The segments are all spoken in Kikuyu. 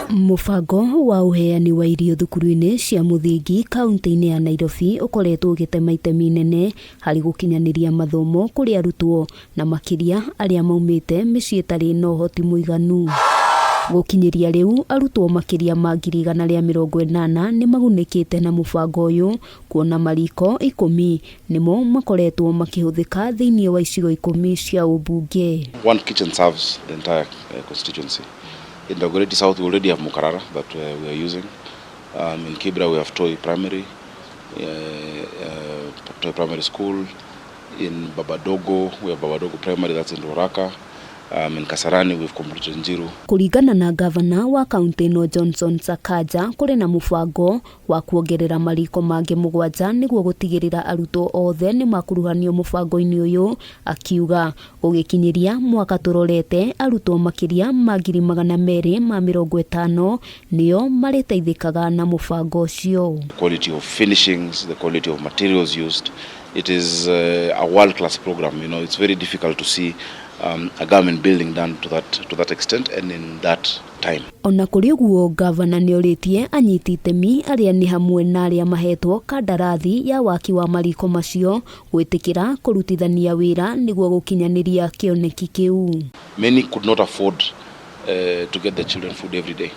Mũbango wa ũheani wa irio thukuru-inĩ cia mũthingi kaunti-inĩ ya Nairobi ũkoretwo ũgĩtema itemi inene harĩ gũkinyanĩria mathomo kũrĩ arutwo na makĩria arĩa maumĩte mĩciĩ ĩtarĩ na ũhoti mũiganu. Gũkinyĩria rĩu arutwo makĩria ma 180,000 nĩ magunĩkĩte na mũbango ũyũ kuona mariko 10 nĩmo makoretwo makĩhũthĩka thĩinĩ wa icigo 10 cia ũmbunge. One kitchen serves the entire constituency. In Dagoretti South we already have Mukarara that we are using. In Kibra we have Toi Primary School. In Babadogo we have Babadogo Primary, that's in Ruaraka. In Kasarani we've completed Njiru. Kũringana na gavana wa kaunti ĩno Johnson Sakaja, kũrĩ na mũbango wa kuongerera mariko mangĩ 7 nĩguo gũtigĩrĩra arutwo othe nĩ makuruhanio mũbango-inĩ ũyũ, akiuga gũgĩkinyĩria mwaka tũrorete arutwo makĩria ma 250,000 nĩo marĩteithĩkaga na mũbango ũcio. The quality of finishings, the quality of materials used, it is a world-class program. It's very difficult to see a government building done to that extent and in that time. Ona kũrĩ ũguo, gavana nĩorĩtie anyiti itemi arĩa nĩ hamwe na arĩa mahetwo kandarathi ya waki wa mariko macio gwĩtĩkĩra kũrutithania wĩra nĩguo gũkinyanĩria kĩoneki kĩu. Many could not afford to get the children food every day.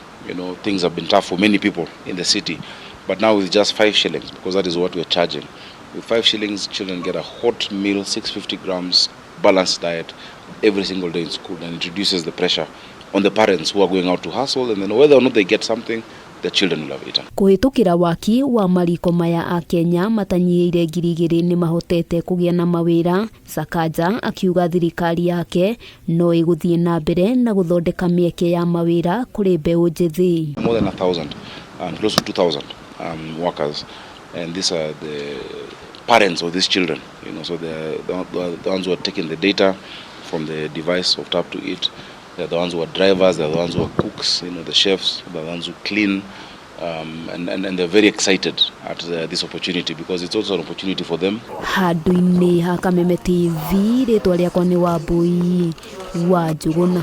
Things have been tough for many people in the city, but now with just 5 shillings, because that is what we're charging, with 5 shillings, children get a hot meal, 650 grams, balanced diet every single day in school, and it reduces the pressure on the parents who are going out to hustle, and then whether or not they get something, the children will have eaten. Kũhĩtũkĩra waki wa mariko maya, akenya matanyihĩire 2,000 nĩ mahotete kũgĩa na mawĩra. Sakaja akiuga thirikari yake no ĩgũthiĩ na mbere na gũthondeka mĩeke ya mawĩra kũrĩ mbeũ njĩthĩ. More than 1,000, close to 2,000 workers, and these are the parents of these children. So the ones who are taking the data from the device of Tap to Eat. They're the ones who are drivers, they're the ones who are cooks, the chefs, they're the ones who clean, and they're very excited at this opportunity because it's also an opportunity for them. Handũ-inĩ ha Kameme TV, rĩtwa rĩakwa nĩ Wambui wa Njũgũna.